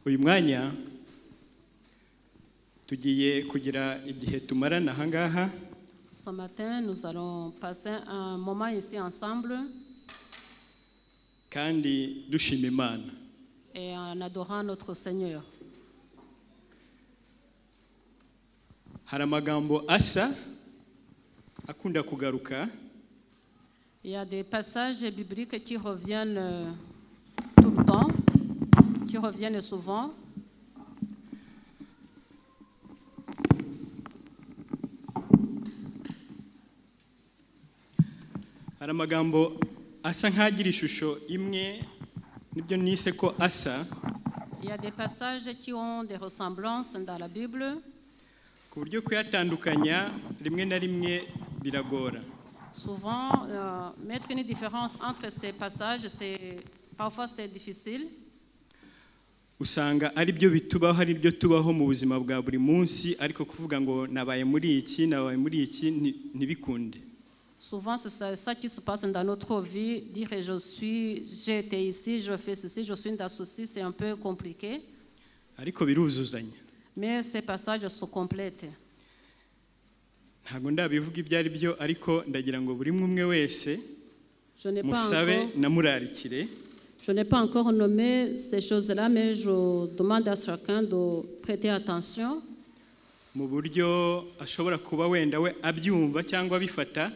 Uyu mwanya tugiye kugira igihe tumarana ahangaha. Ce matin, nous allons passer un moment ici ensemble kandi dushima Imana. Et en adorant notre Seigneur. Hari amagambo asa akunda kugaruka. Il y a des passages bibliques qui reviennent tout le temps, qui reviennent souvent. Hari amagambo asa nk'agira ishusho imwe nibyo nise ko asa. Il y a des passages qui ont des ressemblances dans la Bible. Ku buryo kuyatandukanya rimwe na rimwe biragora. Souvent, mettre une différence entre ces passages, parfois c'est difficile. Usanga ari byo bitubaho, ari byo tubaho mu buzima bwa buri munsi, ariko kuvuga ngo nabaye muri iki, nabaye muri iki, ntibikunde. Souvent, c'est ça qui se passe dans notre vie. Dire j'ai été ici, je fais ceci, je suis dans ceci, c'est un peu compliqué. Ariko biruzuzanya. Mais ces passages se complètent. Ntabwo ndabivuga ibyo ari byo, ariko ndagira ngo buri umwe wese Je n'ai pas musabe encore, namurarikire. Je n'ai pas encore nommé ces choses-là, mais je demande à chacun de prêter attention. Mu buryo ashobora kuba wenda we abyumva cyangwa abifata.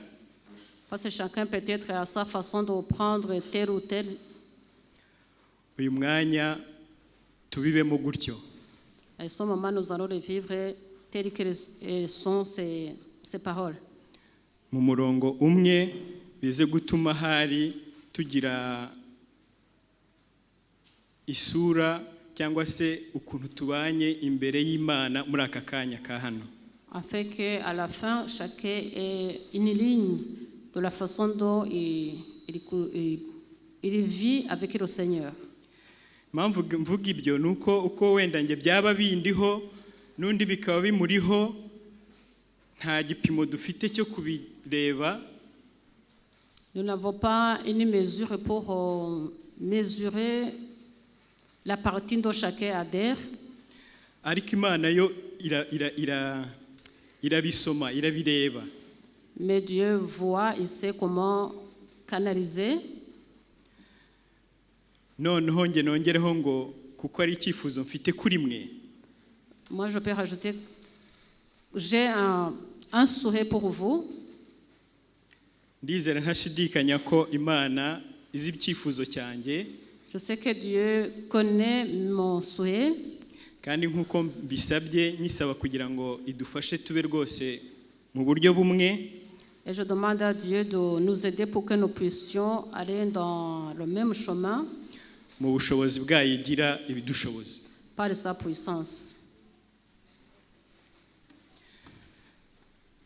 Parce que chacun peut-être a sa façon de prendre tel ou tel. Uyu mwanya tubibemo gutyo. À ce moment, nous allons le vivre tel que sont ces paroles. Mu murongo umwe bize gutuma hari tugira isura cyangwa se ukuntu tubanye imbere y'Imana muri aka kanya ka hano. Afin qu'à la fin, chacun ait une ligne de la façon dont il vit avec le Seigneur. Impamvu mvuga ibyo ni uko uko wenda njye byaba bindiho n'undi bikaba bimuriho, nta gipimo dufite cyo kubireba. Nous n'avons pas une mesure pour mesurer la partie dont chacun adhère, ariko Imana yo irabisoma, irabireba. Mais Dieu voit, il sait comment canaliser. Noneho njye nongereho ngo kuko ari icyifuzo mfite kuri mwe. Moi, je peux rajouter, j'ai un souhait pour vous. Ndizera ntashidikanya ko Imana izi icyifuzo cyanjye. Je sais que Dieu connaît mon souhait. Kandi nk'uko mbisabye nyisaba kugira ngo idufashe tube rwose mu buryo bumwe. Et je demande à Dieu de nous aider pour que nous puissions aller dans le même chemin mu bushobozi bwayo igira ibidushoboza. Par sa puissance.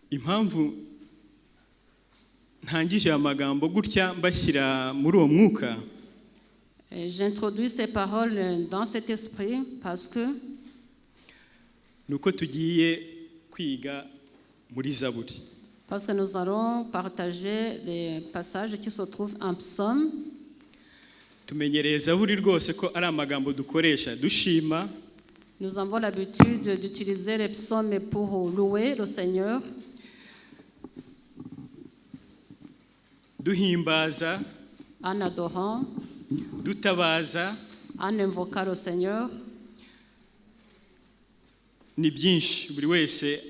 Impamvu ntangije aya magambo gutya mbashyira muri uwo mwuka, Et j'introduis ces paroles dans cet esprit parce que ni uko tugiye kwiga muri Zaburi. Parce que nous allons partager les passages qui se trouvent en psaume. Tumenyereye Zaburi rwose ko ari amagambo dukoresha dushima. Nous avons l'habitude d'utiliser les psaumes pour louer le Seigneur, duhimbaza, en adorant, dutabaza. En invoquant le Seigneur. Ni byinshi, buri wese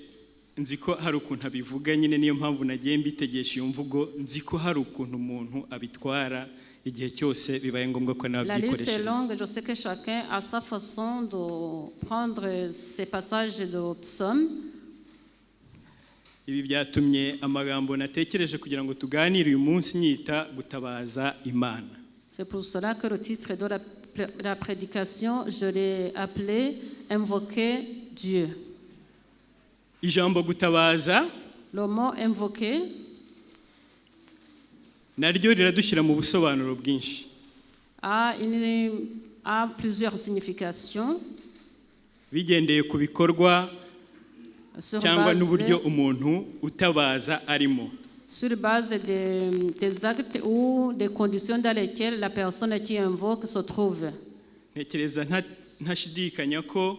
nzi ko hari ukuntu abivuga nyine, niyo mpamvu nagiye mbitegesha iyo mvugo. Nzi ko hari ukuntu umuntu abitwara igihe cyose bibaye ngombwa ko nawe La liste est abyikoreshereza. Longue, je sais que chacun a sa façon de prendre ces passages de psaumes. Ibi byatumye amagambo natekereje kugira ngo tuganire uyu munsi nyita gutabaza Imana. C'est pour cela que le titre de la prédication, je l'ai appelé Invoquer Dieu. Ijambo gutabaza Le mot invoquer naryo riradushyira mu busobanuro bwinshi. a plusieurs significations bigendeye ku bikorwa sur cyangwa base, n'uburyo umuntu utabaza arimo. Sur base des actes ou des conditions dans lesquelles la personne qui invoque se trouve. Ntekereza ntashidikanya ko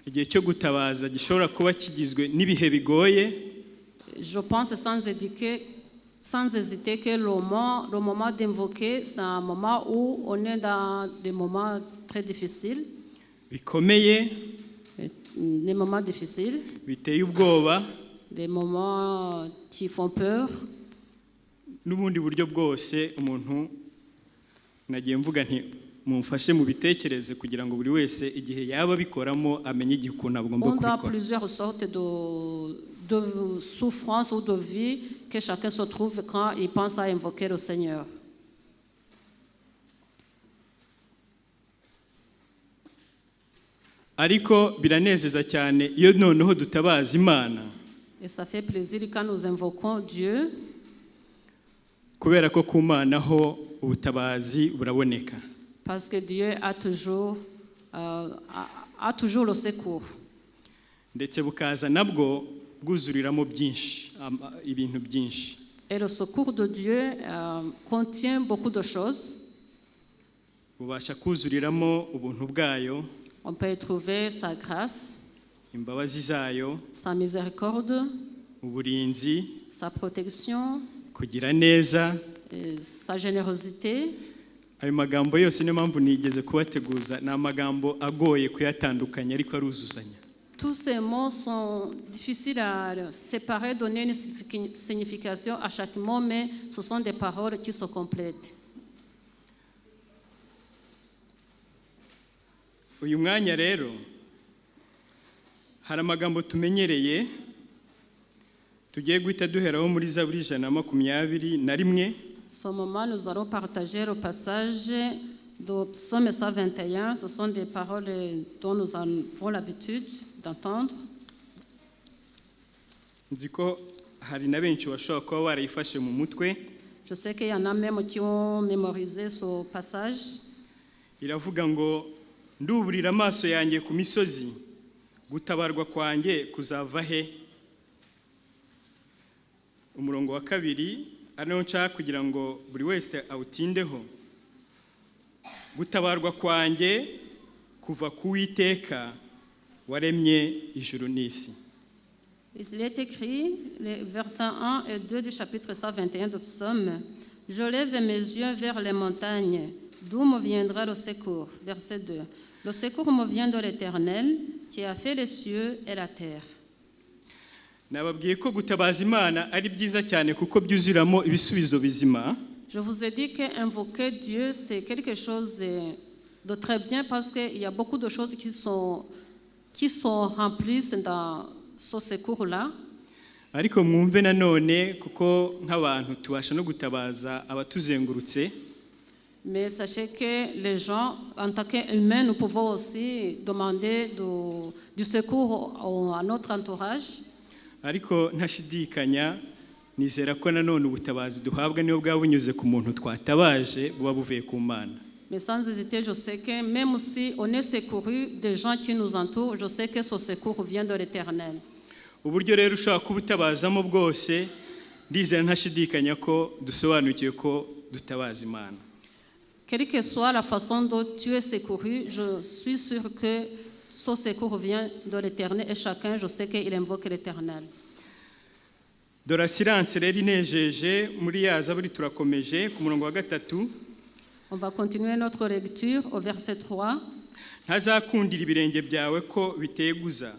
igihe cyo gutabaza gishobora kuba kigizwe n'ibihe bigoye. Je pense sans hésiter que le moment d'invoquer, c'est un moment où on est dans des moments très difficiles, bikomeye, des moments difficiles, biteye ubwoba, des moments qui font peur. N'ubundi buryo bwose umuntu nagiye mvuga nti mumfashe mubitekereze kugira ngo buri wese igihe yaba abikoramo amenye igihe ukuntu agomba On a kubikora. Plusieurs sortes de souffrances ou de vie que chacun se trouve quand il pense à invoquer le Seigneur. Ariko biranezeza cyane iyo noneho dutabaza Imana, Et ça fait plaisir quand nous invoquons Dieu, kubera ko ku Mana ho ubutabazi buraboneka. Parce que Dieu a toujours le secours. Ndetse bukaza nabwo bwuzuriramo byinshi ibintu byinshi. Et le secours de Dieu contient beaucoup de choses. Bubasha kuzuriramo ubuntu bwayo, On peut y trouver sa grâce, imbabazi zayo, sa miséricorde, uburinzi, sa protection, kugira neza. Et sa générosité. Ayo magambo yose niyo mpamvu nigeze kubateguza ni amagambo agoye kuyatandukanya ariko aruzuzanya. Tous ces mots sont difficiles à séparer, donner une signification à chaque mot, mais ce sont des paroles qui se complètent. Uyu mwanya rero hari amagambo tumenyereye tugiye guhita duheraho muri Zaburi 121. Ce moment, nous allons partager le passage de Psaume 121. Ce sont des paroles dont nous avons l'habitude d'entendre. Nzi ko hari na benshi bashobora kuba barayifashe mu mutwe. Je sais qu'il y en a même qui ont mémorisé ce passage. Iravuga ngo nduburira amaso yanjye ku misozi gutabarwa kwanjye kuzava he? Umurongo wa kabiri ari nawo nshaka kugira ngo buri wese awutindeho: gutabarwa kwanjye kuva ku Witeka waremye ijuru n'isi. Il est écrit, les versets 1 et 2 du chapitre 121 de Psaume: Je lève mes yeux vers les montagnes, d'où me viendra le secours. Verset 2. Le secours me vient de l'Éternel, qui a fait les cieux et la terre. Nababwiye ko gutabaza Imana ari byiza cyane kuko byuzuramo ibisubizo bizima. Je vous ai dit qu'invoquer Dieu, c'est quelque chose de très bien parce qu'il y a beaucoup de choses qui sont remplies dans ce secours-là. Ariko mwumve nanone kuko nk'abantu tubasha no gutabaza abatuzengurutse. Mais sachez que les gens, en tant qu'humains, nous pouvons aussi demander du secours à notre entourage. Ariko ntashidikanya nizera ko nanone ubutabazi duhabwa niyo bwaba bunyuze ku muntu twatabaje buba buvuye ku Mana. Mais sans hésiter, je sais que même si on est secouru des gens qui nous entourent, je sais que ce secours vient de l'Éternel. Uburyo rero ushobora kuba utabazamo bwose ndizera ntashidikanya ko dusobanukiwe ko dutabaza Imana. Quelle que soit la façon dont tu es secouru, je suis sûr que ce secours vient de l'Éternel et chacun, je sais qu'il invoque l'Éternel. Dore assurance rero inejeje muri ya zaburi turakomeje ku murongo wa gatatu. On va continuer notre lecture au verset 3. Ntazakundira ibirenge byawe ko biteguza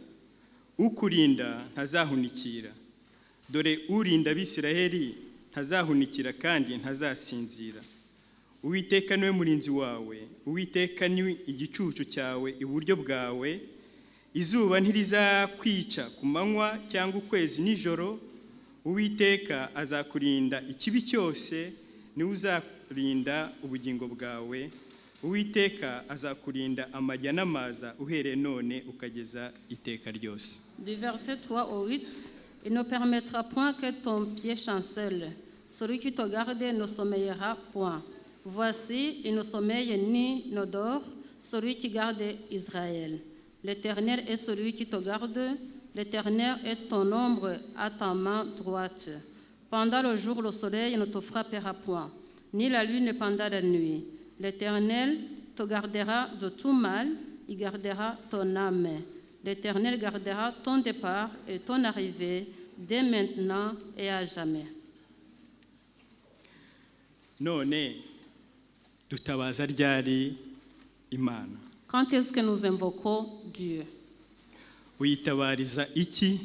ukurinda ntazahunikira dore urinda Abisiraheli ntazahunikira kandi ntazasinzira. Uwiteka niwe murinzi wawe, Uwiteka ni igicucu cyawe iburyo bwawe. Izuba ntirizakwica ku manywa cyangwa ukwezi nijoro. Uwiteka azakurinda ikibi cyose niwe uzarinda ubugingo bwawe. Uwiteka azakurinda amajya n'amaza uhereye none ukageza iteka ryose. Du verset 3 au 8, il ne permettra point que ton pied chancelle. Celui qui te garde ne sommeillera point. Voici, il ne sommeille ni ne dort, celui qui garde Israël. L'Éternel est celui qui te garde, l'Éternel est ton ombre à ta main droite. Pendant le jour, le soleil ne te frappera point, ni la lune pendant la nuit. L'Éternel te gardera de tout mal. il gardera ton âme. L'Éternel gardera ton départ et ton arrivée dès maintenant et à jamais. None dutabaza ryari Imana? Quand est-ce que nous invoquons Dieu? Uyitabariza iki?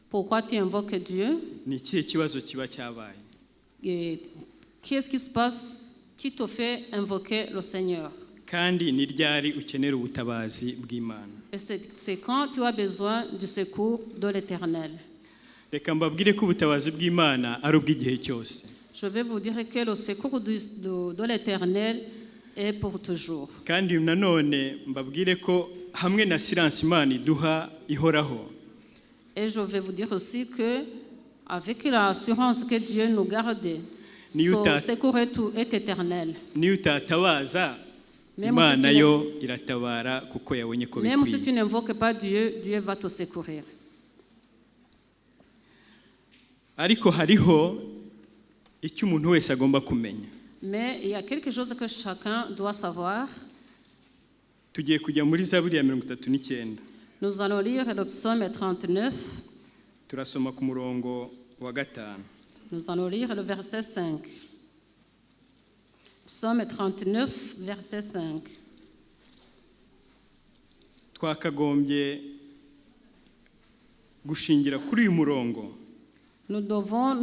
Pourquoi tu invoques Dieu? Ni ikihe kibazo kiba cyabaye? Et qu'est-ce qui se passe qui te fait invoquer le Seigneur? Kandi ni ryari ukenera ubutabazi bw'Imana? Et c'est quand tu as besoin du secours de l'Éternel. Reka mbabwire ko ubutabazi bw'Imana ari ubw'igihe cyose. Je vais vous dire que le secours de l'Éternel est pour toujours. Kandi nanone mbabwire ko hamwe na assurance Imana iduha ihoraho, Et je vais vous dire aussi que avec l'assurance que Dieu nous garde, Niyo son secours est éternel. Niyo utatabaza, Même Imana si tu yo iratabara kuko yabonye ko Même si bikwiye. tu n'invoques pas Dieu, Dieu va te secourir. Ariko hariho icyo umuntu wese agomba kumenya. Mais il y a quelque chose que chacun doit savoir. Tugiye kujya muri Zaburi ya 39. Nous allons lire le psaume 39. Turasoma ku murongo wa 5. Nous allons lire le verset 5. Psaume 39, verset 5. Twakagombye gushingira kuri uyu murongo Nous devrions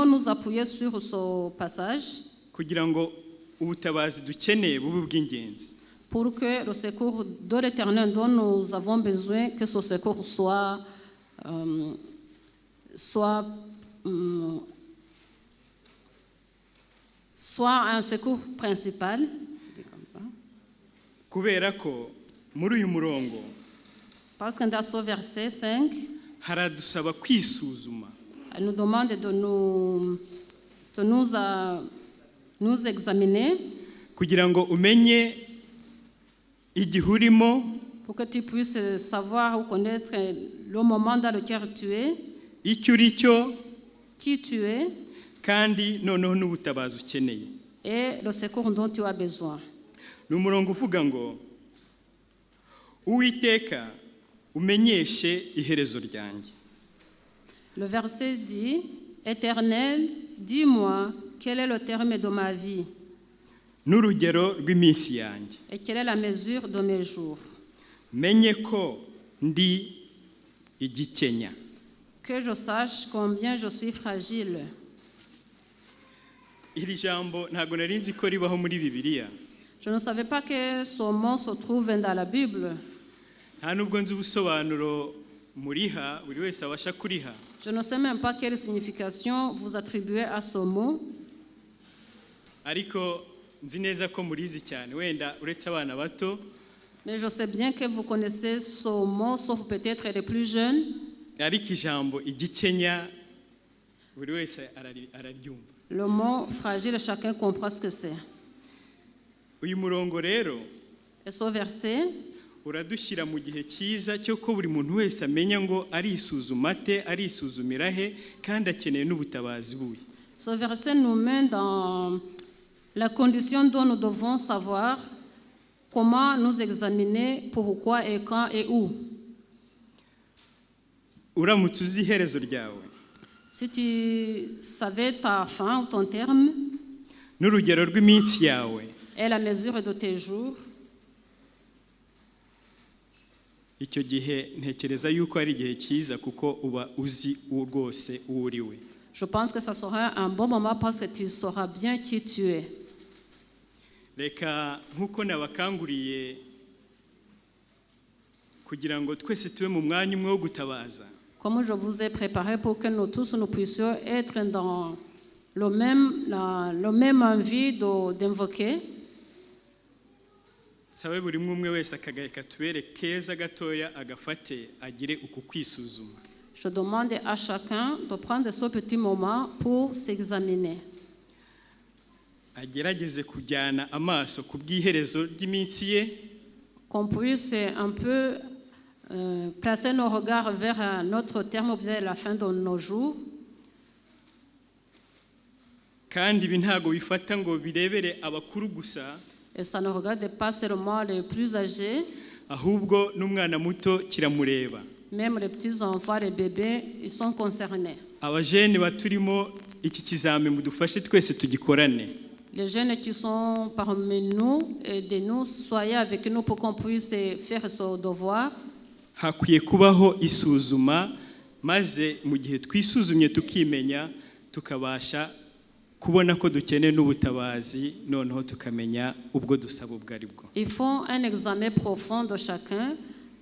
nous appuyer sur ce passage kugira ngo ubutabazi dukeneye bube ubw'ingenzi. Pour que le secours de l'Éternel dont nous avons besoin, que ce secours soit un secours principal. Je dis comme ça. Kubera ko muri uyu murongo Parce que dans ce verset 5, haradusaba kwisuzuma, elle nous demande de nous examiner kugira ngo umenye igihe urimo, pour que tu puisses savoir ou connaître le moment dans lequel tu es, icyo uri cyo, qui tu es kandi noneho n'ubutabazi ukeneye. Et le secours dont tu as besoin. Ni umurongo uvuga ngo: "Uwiteka, umenyeshe iherezo ryanjye." Le verset dit: "Éternel, dis-moi quel est le terme de ma vie "N'urugero rw'iminsi yanjye, et quelle est la mesure de mes jours, menye ko ndi igikenya." que je sache combien je suis fragile." Iri jambo ntabwo nari nzi ko ribaho muri Bibiliya. Je ne savais pas que ce mot se trouve dans la Bible. Nta nubwo nzi ubusobanuro muriha buri wese abasha kuriha. Je ne sais même pas quelle signification vous attribuez à ce mot, Ariko nzi neza ko murizi cyane, wenda uretse abana bato. Mais je sais bien que vous connaissez ce mot, sauf peut-être les plus jeunes. Ariko ijambo igikenya buri wese araryumva. Le mot fragile, chacun comprend ce que c'est. Uyu murongo rero Et ce verset uradushyira mu gihe cyiza cyo ko buri muntu wese amenya ngo arisuzuma ate, arisuzumira he, kandi akeneye n'ubutabazi buhe. Ce verset nous met dans la condition dont nous devons savoir comment nous examiner, pourquoi et quand et où. Uramutse uzi iherezo ryawe, Si tu savais ta fin ou ton terme n'urugero rw'iminsi yawe, et la mesure de tes jours, icyo gihe ntekereza yuko ari igihe cyiza kuko uba uzi uwo rwose uwo uri we. Je pense que ça sera un bon moment parce que tu sauras bien qui tu es. Reka nk'uko nabakanguriye kugira ngo twese tube mu mwanya umwe wo gutabaza, Comme je vous ai préparé pour que nous tous nous puissions être dans le même envie d'invoquer, nsabe buri umwe umwe wese akagahe katubere keza gatoya agafate agire uku kwisuzuma. Je demande à chacun de prendre ce petit moment pour s'examiner. Agerageze kujyana amaso ku bw'iherezo ry'iminsi ye, Qu'on puisse un peu placer nos regards vers notre terme, vers la fin de nos jours. Kandi ibi ntabwo bifata ngo birebere abakuru gusa. Et ça ne regarde pas seulement les plus âgés, ahubwo n'umwana muto kiramureba. Même les petits enfants, les bébés, ils sont concernés. Abajene baturimo iki kizami mudufashe twese tugikorane. Les jeunes qui sont parmi nous, aidez-nous, soyez avec nous pour qu'on puisse faire ce devoir. Hakwiye kubaho isuzuma maze mu gihe twisuzumye tukimenya tukabasha kubona ko dukeneye n'ubutabazi noneho tukamenya ubwo dusaba ubwo ari bwo. Il faut un examen profond de chacun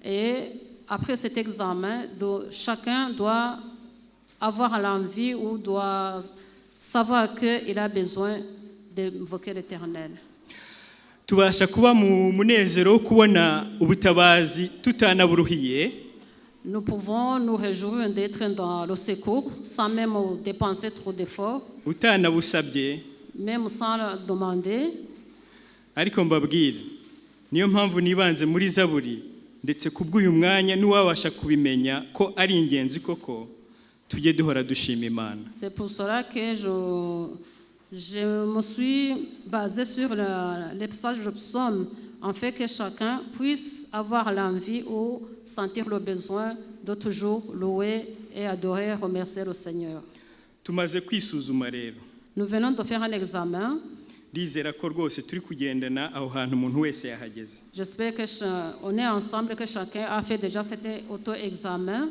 et après cet examen, chacun doit avoir l'envie ou doit savoir qu'il a besoin d'invoquer l'Éternel. Tubasha kuba mu munezero wo kubona ubutabazi tutanaburuhiye. Nous pouvons nous réjouir d'être dans le secours sans même dépenser trop d'efforts, utanabusabye. Même sans le demander. Ariko mbabwire niyo mpamvu nibanze muri zaburi ndetse kubw'uyu mwanya n'uwabasha kubimenya ko ari ingenzi koko tujye duhora dushima Imana. C'est pour cela que je me suis basée sur les passages de psaume, en fait que chacun puisse avoir l'envie ou sentir le besoin de toujours louer et adorer et remercier le Seigneur. Tumaze kwisuzuma rero. Nous venons de faire un examen. Ndizera ko rwose turi kugendana aho hantu umuntu wese yahageze. J'espère que on est ensemble, que chacun a fait déjà cet auto-examen.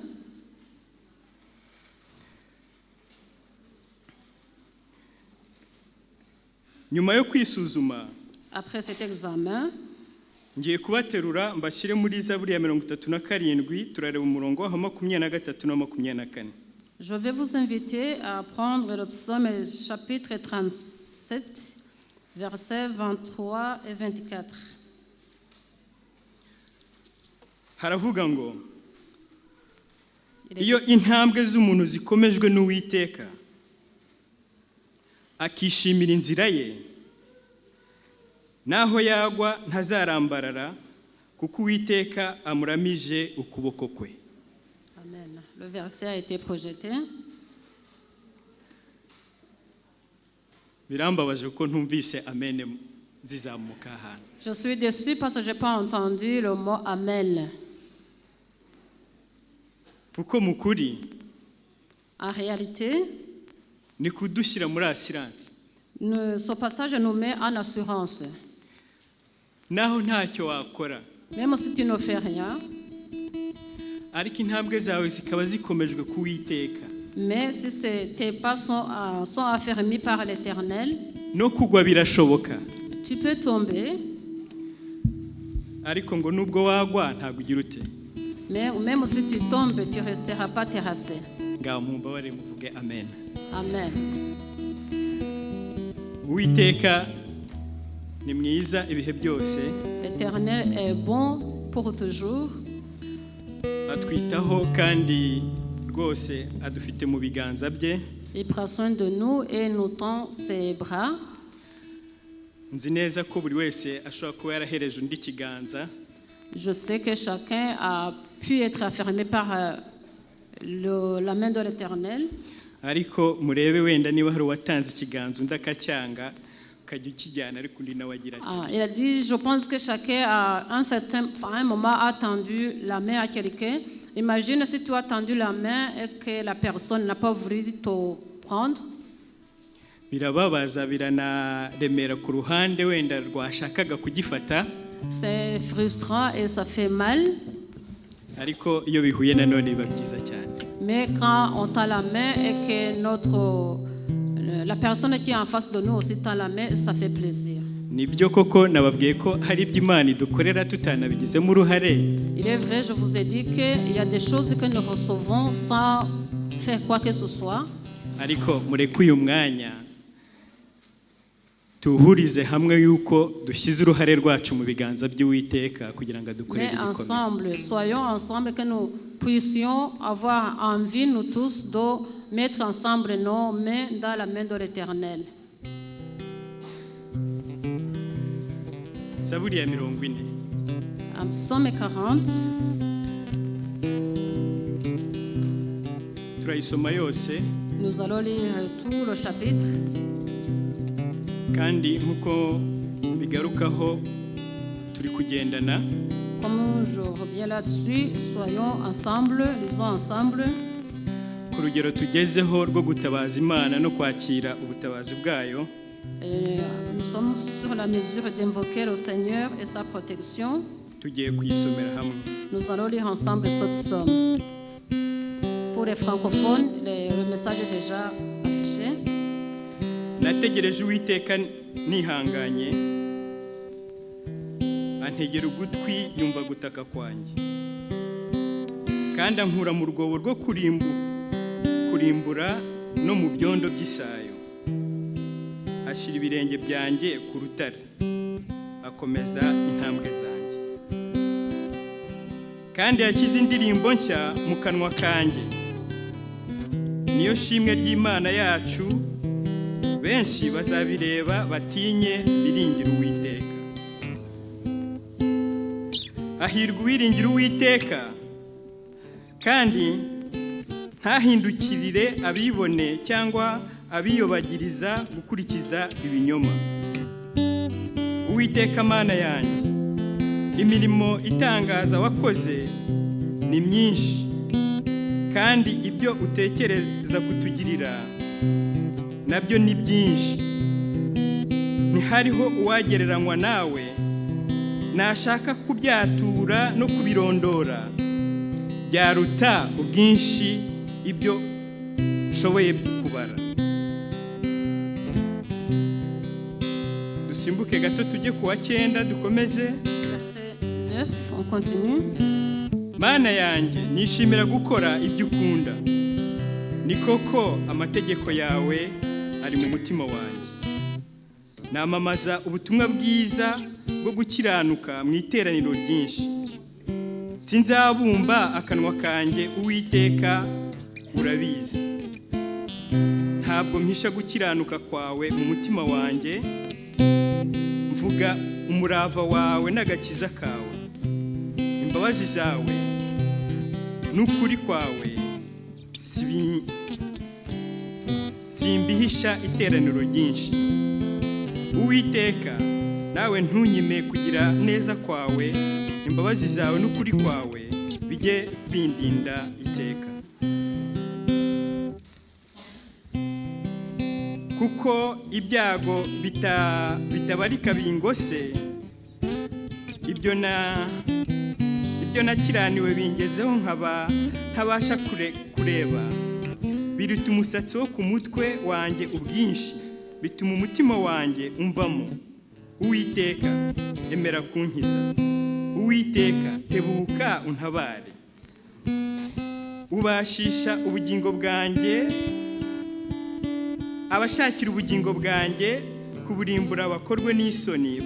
Nyuma yo kwisuzuma, Après cet examen, ngiye kubaterura mbashyire muri zaburi ya 37 turareba umurongo wa 23 na 24. Je vais vous inviter à prendre le psaume chapitre 37, versets 23 et 24. Haravuga ngo Il est iyo intambwe z'umuntu zikomejwe n'Uwiteka akishimira inzira ye naho yagwa ntazarambarara kuko Uwiteka amuramije ukuboko kwe. Amen. Le verset a été projeté. Birambabaje kuko ntumvise amen zizamuka ahantu. Je suis déçue parce que je n'ai pas entendu le mot Amen. Kuko mu kuri En réalité, ni kudushyira muri assurance. Ce passage nous met en assurance. Naho ntacyo wakora, Même si tu ne fais rien, ariko intambwe zawe zikaba zikomejwe ku Uwiteka, mais si tes pas sont affermis par l'Éternel, no kugwa birashoboka, tu peux tomber, ariko ngo nubwo wagwa ntabwo ugira ute? Mais même si tu tombes, tu ne resteras pas terrassé. Ngaho mumbabare muvuge amen. Amen. Uwiteka ni mwiza ibihe byose. L'Éternel est bon pour toujours. Atwitaho kandi rwose adufite mu biganza bye. Il prend soin de nous et nous tend ses bras. Nzi neza ko buri wese ashobora kuba yarahereje undi ikiganza. Je sais que chacun a pu être affermi par la main de l'Éternel. Ariko murebe wenda niba hari uwatanze ikiganza undi akacyanga ukajya ukijyana ariko undi nawe agira ati Ah, il a dit, je pense que chacun a un certain, enfin, un moment a tendu la main à quelqu'un. Imagine si tu as tendu la main et que la personne n'a pas voulu te prendre. Birababaza biranaremera ku ruhande wenda rwashakaga kugifata. C'est frustrant et ça fait mal. Ariko iyo bihuye nanone biba byiza cyane. Mais quand on tend la main et que la personne qui est en face de nous aussi tend la main, ça fait plaisir. Nibyo koko nababwiye ko hari ibyo Imana idukorera tutanabigizemo uruhare. Il est vrai, je vous ai dit qu'il y a des choses que nous recevons sans faire quoi que ce soit. Ariko mureke uyu mwanya tuwuhurize hamwe yuko dushyize uruhare rwacu mu biganza by'Uwiteka kugira ngo adukorere Mais igikomeye. Ensemble, soyons ensemble, que nous puissions avoir envie, nous tous, de mettre ensemble nos mains dans la main de l'Éternel. Zaburi ya 40. En Psaume 40, turayisoma yose. Nous allons lire tout le chapitre. Kandi nk'uko mbigarukaho, turi kugendana. Comme je reviens là-dessus, soyons ensemble, lisons ensemble. Ku rugero tugezeho rwo gutabaza Imana no kwakira ubutabazi bwayo. Et nous sommes sur la mesure d'invoquer le Seigneur et sa protection. Tugiye kuyisomera hamwe. Nous allons lire ensemble ce psaume. Pour les francophones, le message est déjà affiché. Nategereje Uwiteka nihanganye, antegera ugutwi yumva gutaka kwanjye, kandi ankura mu rwobo rwo kurimbura no mu byondo by'isayo. Ashyira ibirenge byanjye ku rutare, akomeza intambwe zanjye. Kandi yashyize indirimbo nshya mu kanwa kanjye, niyo shimwe ry'Imana yacu. Benshi bazabireba batinye, biringire Uwiteka. Hahirwa uwiringira Uwiteka kandi ntahindukirire abibone cyangwa abiyobagiriza gukurikiza ibinyoma. Uwiteka Mana yanjye, imirimo itangaza wakoze ni myinshi, kandi ibyo utekereza kutugirira nabyo ni byinshi. Ntihariho uwagereranywa nawe. Nashaka kubyatura no kubirondora, byaruta ubwinshi ibyo nshoboye kubara. Dusimbuke gato tujye ku wa cyenda, dukomeze. Verset 9, on continue. Mana yanjye, nishimira gukora ibyo ukunda. Ni koko, amategeko yawe ari mu mutima wanjye. Namamaza ubutumwa bwiza bwo gukiranuka mu iteraniro ryinshi. Sinzabumba akanwa kanjye, Uwiteka, urabizi. Ntabwo mpisha gukiranuka kwawe mu mutima wanjye. Mvuga umurava wawe n'agakiza kawe. Imbabazi zawe n'ukuri kwawe simbihisha iteraniro ryinshi. Uwiteka, nawe ntunyime kugira neza kwawe. Imbabazi zawe n'ukuri kwawe bijye bindinda iteka, kuko ibyago bitabarika bingose. Ibyo nakiraniwe bingezeho, nkaba ntabasha kureba. Biruta umusatsi wo ku mutwe wanjye ubwinshi, bituma umutima wanjye umvamo. Uwiteka, emera kunkiza. Uwiteka, tebuka untabare. Ubashisha ubugingo bwanjye abashakira ubugingo bwanjye kuburimbura bakorwe n'isoni,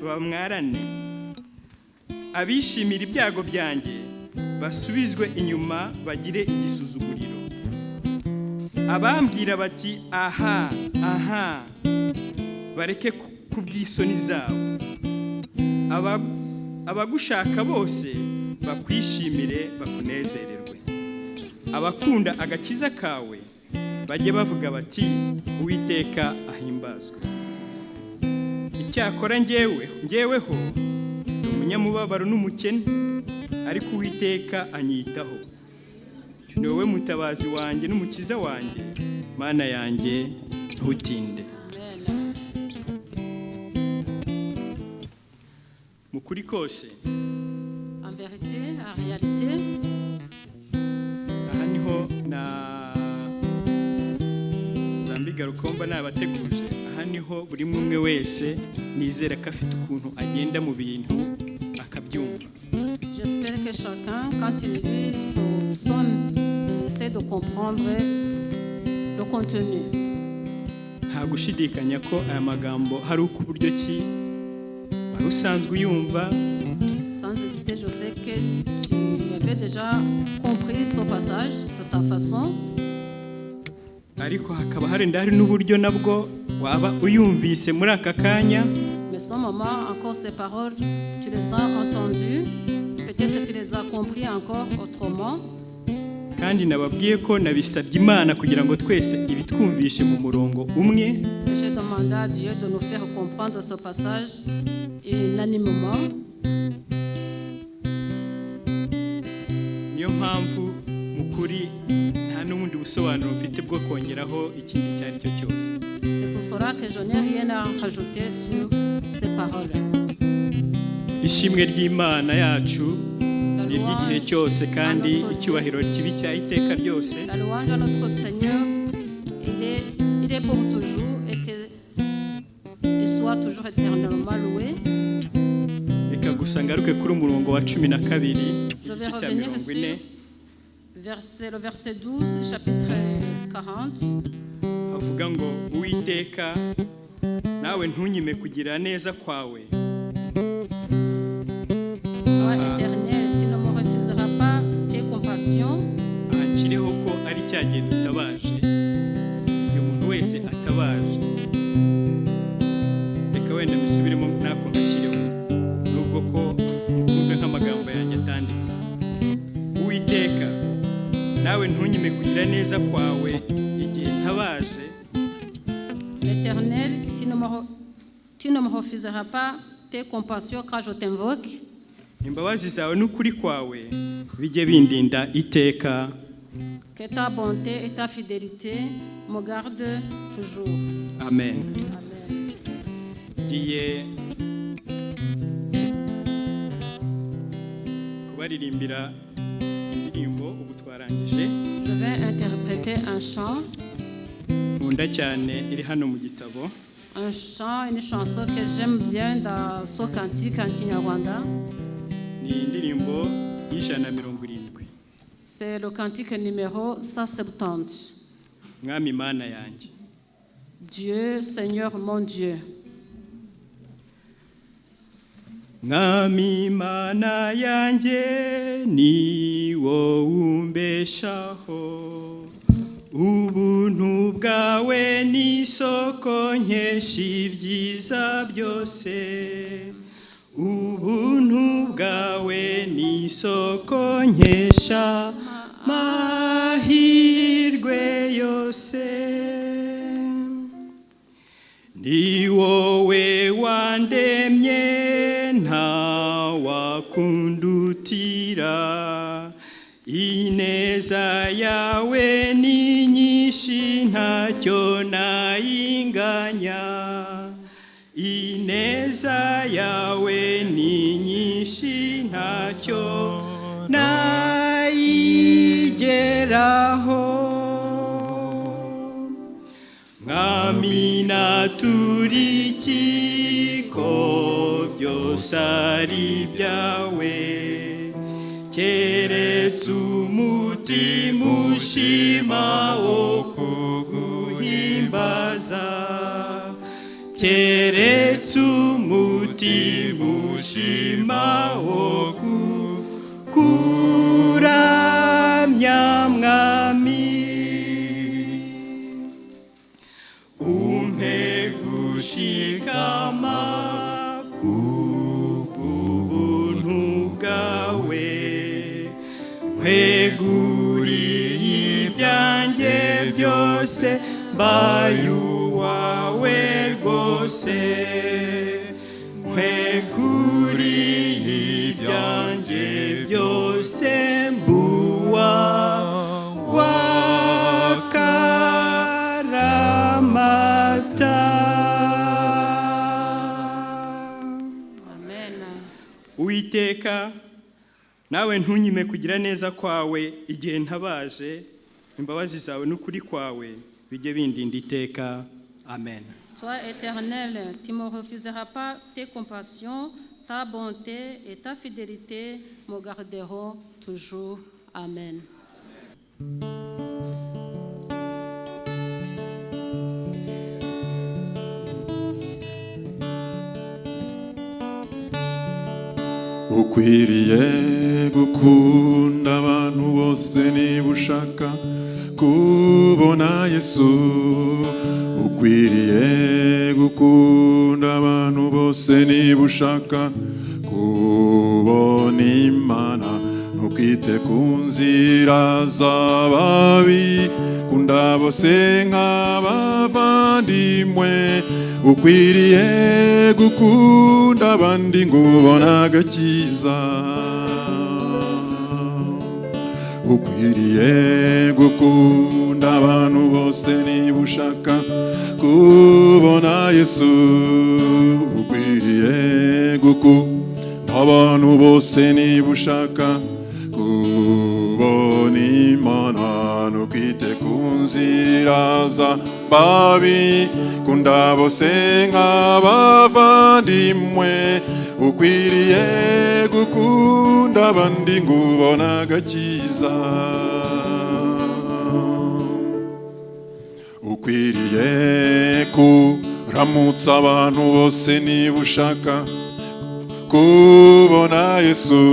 bamwarane. Abishimira ibyago byanjye basubizwe inyuma, bagire igisuzuguriro. Abambwira bati: "Aha, aha", bareke ku bw'isoni zabo. Abagushaka bose bakwishimire, bakunezererwe. Abakunda agakiza kawe bajye bavuga bati: "Uwiteka ahimbazwe." Icyakora njyeweho ndi umunyamubabaro n'umukene, ariko Uwiteka anyitaho. Ni wowe mutabazi wanjye n'umukiza wanjye. Mana yanjye, ntutinde. Amen. Mu kuri kose, En vérité, en réalité, aha niho na zambigarukomba nabateguje. Aha niho buri umwe wese nizera ko afite ukuntu agenda mu bintu akabyumva. J'espère que chacun, quand il lit ce psaume, essaie de comprendre le contenu. Nta gushidikanya ko aya magambo hari uko uburyo ki wari usanzwe uyumva. Sans hésiter, je sais que tu avais déjà compris ce passage de ta façon, ariko hakaba hari n'uburyo nabwo waba uyumvise muri aka kanya. Mais ce moment, encore ces paroles, tu les as entendues, peut-être que tu les as compris encore autrement. Kandi nababwiye ko nabisabye Imana kugira ngo twese ibitwumvishe mu murongo umwe. Et j'ai demandé demander à Dieu de nous faire comprendre ce passage unanimement. Niyo mpamvu mu kuri nta n'ubundi busobanuro mfite bwo kongeraho ikindi icyo ari cyo cyose. C'est pour cela que je n'ai rien à rajouter sur ces paroles. Ishimwe ry'Imana yacu La ni iry'igihe louange cyose kandi à notre Dieu. Icyubahiro kibe icya iteka ryose. La louange à notre Seigneur, il est pour toujours et qu'il soit toujours éternellement loué. Reka gusa ngaruke kuri umurongo wa 12 Je vais igice cya revenir 40. Sur le verset 12, chapitre 40. Havuga ngo Uwiteka nawe ntunyime kugira neza kwawe. Toi, Éternel, tu ne me refuseras pas tes compassions. Aha kiriho ko ari cya gihe dutabaje igihe umuntu wese atabaje. Reka wenda mbisubiremo ntako ngashyireho nubwo ko mukumve nk'amagambo yanjye atanditse. Uwiteka nawe ntunyime kugira neza kwawe igihe ntabaje. L'Éternel, tu ne me refuseras pas tes compassions quand je t'invoque. Imbabazi zawe n'ukuri kwawe bijye bindinda iteka. Que ta bonté et ta fidélité me gardent toujours. Amen. Amen. Ngiye kubaririmbira indirimbo ubu twarangije. Je vais interpréter un chant, Nkunda cyane iri hano mu gitabo. Un chant, une chanson que j'aime bien dans ce cantique en Kinyarwanda. Ni indirimbo y'170. C'est le cantique numéro 170. Mwami Mana yanjye. Dieu, Seigneur mon Dieu. Mwami Mana yanjye ni wowe umbeshaho ubuntu bwawe ni isoko nkesha ibyiza byose ubuntu bwawe ni isoko nkesha mahirwe yose ni wowe wandemye nta wakundutira ineza yawe ni nyinshi ntacyo nayinganya ineza yawe ni nyinshi ntacyo nayigeraho. Mwami naturiki ko byose ari ibyawe keretse umutima ushima wo kuguhimbaza keretse umutima ushima wo kukuramya Mwami umpe gushikama kubw'ubuntu bwawe nkweguriye ibyanjye byose mbaye uwawe rwose nkweguriye ibyanjye byose mbuwa wakaramata. Amen. Uwiteka nawe ntunyime kugira neza kwawe igihe ntabaje imbabazi zawe n'ukuri kwawe bijye bindinda iteka. Amen. Toi, Éternel, tu ne me refuseras pas tes compassions, ta bonté et ta fidélité me garderont toujours. Amen. Ukwiriye gukunda abantu bose niba ushaka kubona Yesu. Ukwiriye gukunda abantu bose niba ushaka kubona Imana. Ntukwite ku nzira z'ababi, kunda bose nk'abavandimwe. Ukwiriye gukunda abandi ngo ubone agakiza. Ukwiriye gukunda abantu bose niba ushaka kubona Yesu. Ukwiriye gukunda abantu bose niba ushaka kubona Imana. Ntukwite ku nzira z'ababi, kunda bose nk'abavandimwe. Ukwiriye gukunda abandi ngo ubone agakiza. Ukwiriye kuramutsa abantu bose niba ushaka kubona Yesu.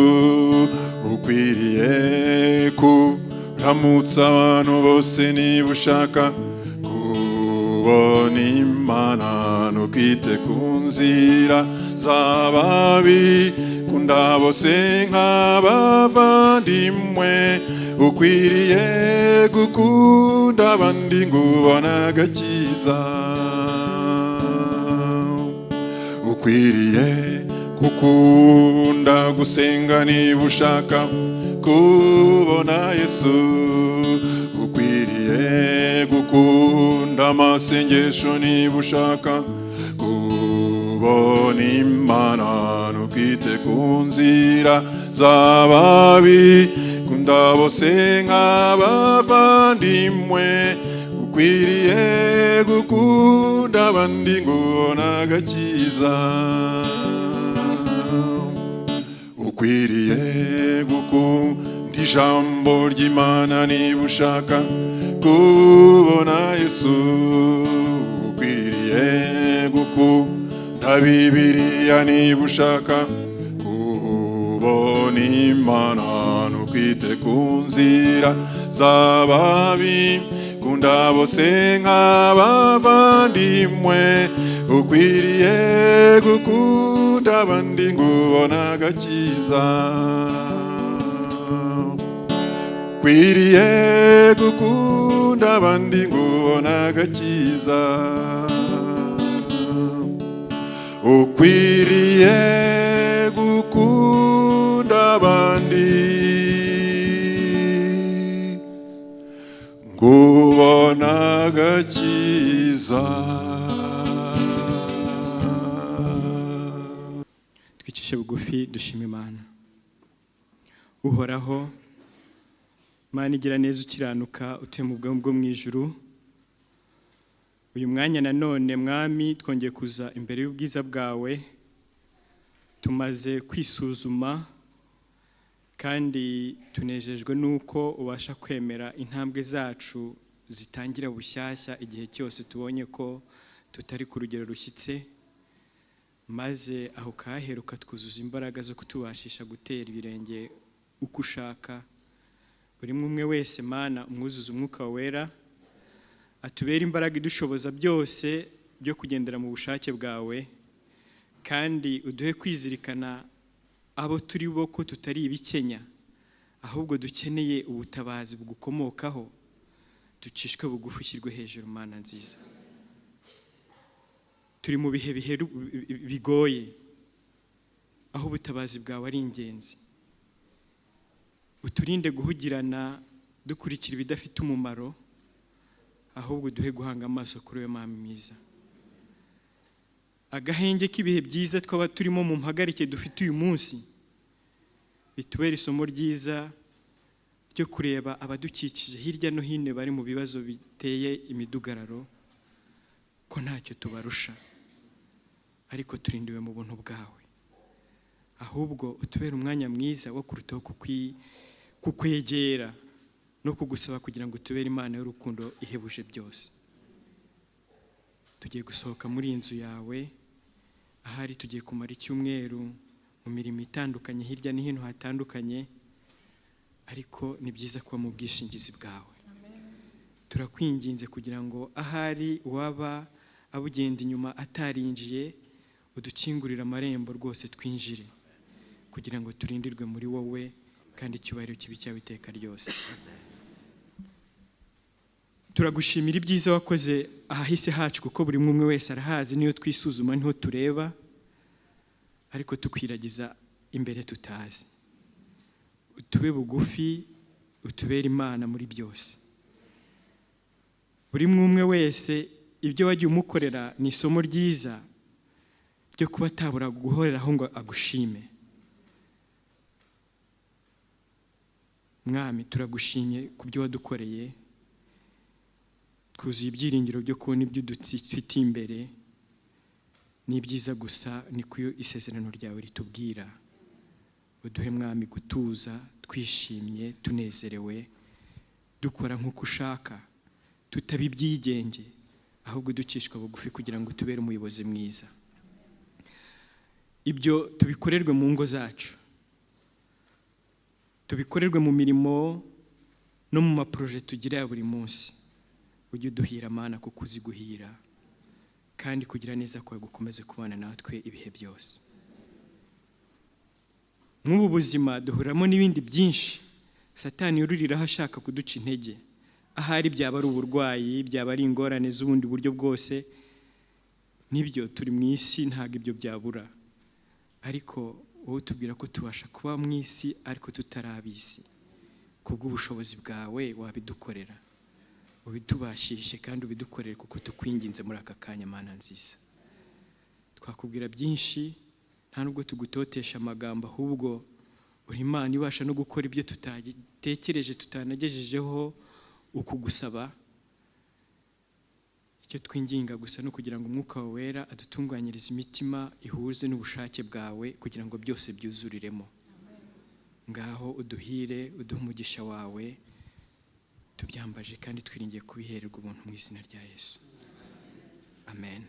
Ukwiriye kuramutsa abantu bose niba ushaka kubona Imana. Ntukite ku nzira z'ababi, kunda bose nk'abavandimwe. Ukwiriye gukunda abandi ngo ubone agakiza. Ukwiriye gukunda gusenga niba ushaka kubona Yesu. Ukwiriye gukunda amasengesho niba ushaka kubona Imana. Ntukite ku nzira z'ababi, kunda bose nk'abavandimwe. Ukwiriye gukunda abandi ngo ubone agakiza. Ukwiriye gukunda ijambo ry'Imana niba ushaka kubona Yesu. Ukwiriye gukunda Bibiliya niba ushaka kubona Imana. Ntukwite ku nzira z'ababi, kunda bose nk'abavandimwe. Ukwiriye gukunda abandi ngo ubone agakiza. Ukwiriye gukunda abandi ngo ubone agakiza. Ukwiriye gukunda abandi ngo ubone agakiza. Twicishe bugufi dushima Imana. Uhoraho Mana igira neza, ukiranuka, utuye mu bwami bwo mu ijuru, uyu mwanya nanone Mwami twongeye kuza imbere y'ubwiza bwawe. Tumaze kwisuzuma kandi tunejejwe n'uko ubasha kwemera intambwe zacu zitangira bushyashya igihe cyose tubonye ko tutari ku rugero rushyitse, maze aho kahera ukatwuzuza imbaraga zo kutubashisha gutera ibirenge uko ushaka. Buri umwe wese Mana umwuzuze umwuka wera, atubere imbaraga idushoboza byose byo kugendera mu bushake bwawe, kandi uduhe kwizirikana abo turi bo ko tutari ibikenya, ahubwo dukeneye ubutabazi bugukomokaho. Ducishwe bugufi ushyirwe hejuru Mana nziza. Turi mu bihe bigoye aho ubutabazi bwawe ari ingenzi. Uturinde guhugirana dukurikira ibidafite umumaro, ahubwo uduhe guhanga amaso kuri we Mwami mwiza. Agahenge k'ibihe byiza twaba turimo mu mpagarike dufite uyu munsi bitubere isomo ryiza ryo kureba abadukikije hirya no hino bari mu bibazo biteye imidugararo, ko ntacyo tubarusha, ariko turindiwe mu buntu bwawe. Ahubwo utubere umwanya mwiza wo kurutaho kukwegera no kugusaba kugira ngo utubere Imana y'urukundo ihebuje byose. Tugiye gusohoka muri iyi nzu yawe, ahari tugiye kumara icyumweru mu mirimo itandukanye hirya no hino hatandukanye, ariko ni byiza kuba mu bwishingizi bwawe. Turakwinginze kugira ngo ahari uwaba abugenda inyuma atarinjiye, udukingurire amarembo rwose twinjire, kugira ngo turindirwe muri wowe Kandi icyubahiro kibe icyawe iteka ryose. Turagushimira ibyiza wakoze ahahise hacu, kuko buri umwe wese arahazi. Niyo twisuzuma niho tureba, ariko tukwiragiza imbere tutazi. Utube bugufi, utubere Imana muri byose. Buri umwe wese ibyo wagiye umukorera ni isomo ryiza ryo kuba atabura guhoreraho ngo agushime. Mwami, turagushimye ku byo wadukoreye. Twuzuye ibyiringiro byo kubona ibyo udufitiye imbere. Ni byiza gusa, ni ku isezerano ryawe ritubwira. Uduhe, Mwami, gutuza twishimye, tunezerewe, dukora nk'uko ushaka, tutaba ibyigenge, ahubwo ducishwa bugufi kugira ngo tubere umuyobozi mwiza. Ibyo tubikorerwe mu ngo zacu, tubikorerwe mu mirimo no mu maporoje tugira ya buri munsi. Ujye uduhira, Mana, kuko uzi guhira, kandi kugira neza kwawe gukomeze kubana natwe ibihe byose. Nk'ubu buzima duhuriramo n'ibindi byinshi Satani yururiraho ashaka kuduca intege. Ahari byaba ari uburwayi, byaba ari ingorane z'ubundi buryo bwose, nibyo, turi mu isi, ntabwo ibyo byabura. Ariko wowe tubwira ko tubasha kuba mu isi ariko tutari ab'isi. Kubw'ubushobozi bwawe wabidukorera, ubitubashishe kandi ubidukorere, kuko tukwinginze muri aka kanya. Mana nziza, twakubwira byinshi, nta nubwo tugutotesha amagambo, ahubwo uri Imana ibasha no gukora ibyo tutatekereje, tutanagejejeho ukugusaba. Icyo twinginga gusa no kugira ngo Umwuka wawe Wera adutunganyirize imitima ihuze n'ubushake bwawe, kugira ngo byose byuzuriremo. Ngaho uduhire, uduhe umugisha wawe. Tubyambaje kandi twiringiye kubihererwa ubuntu mu izina rya Yesu, amen.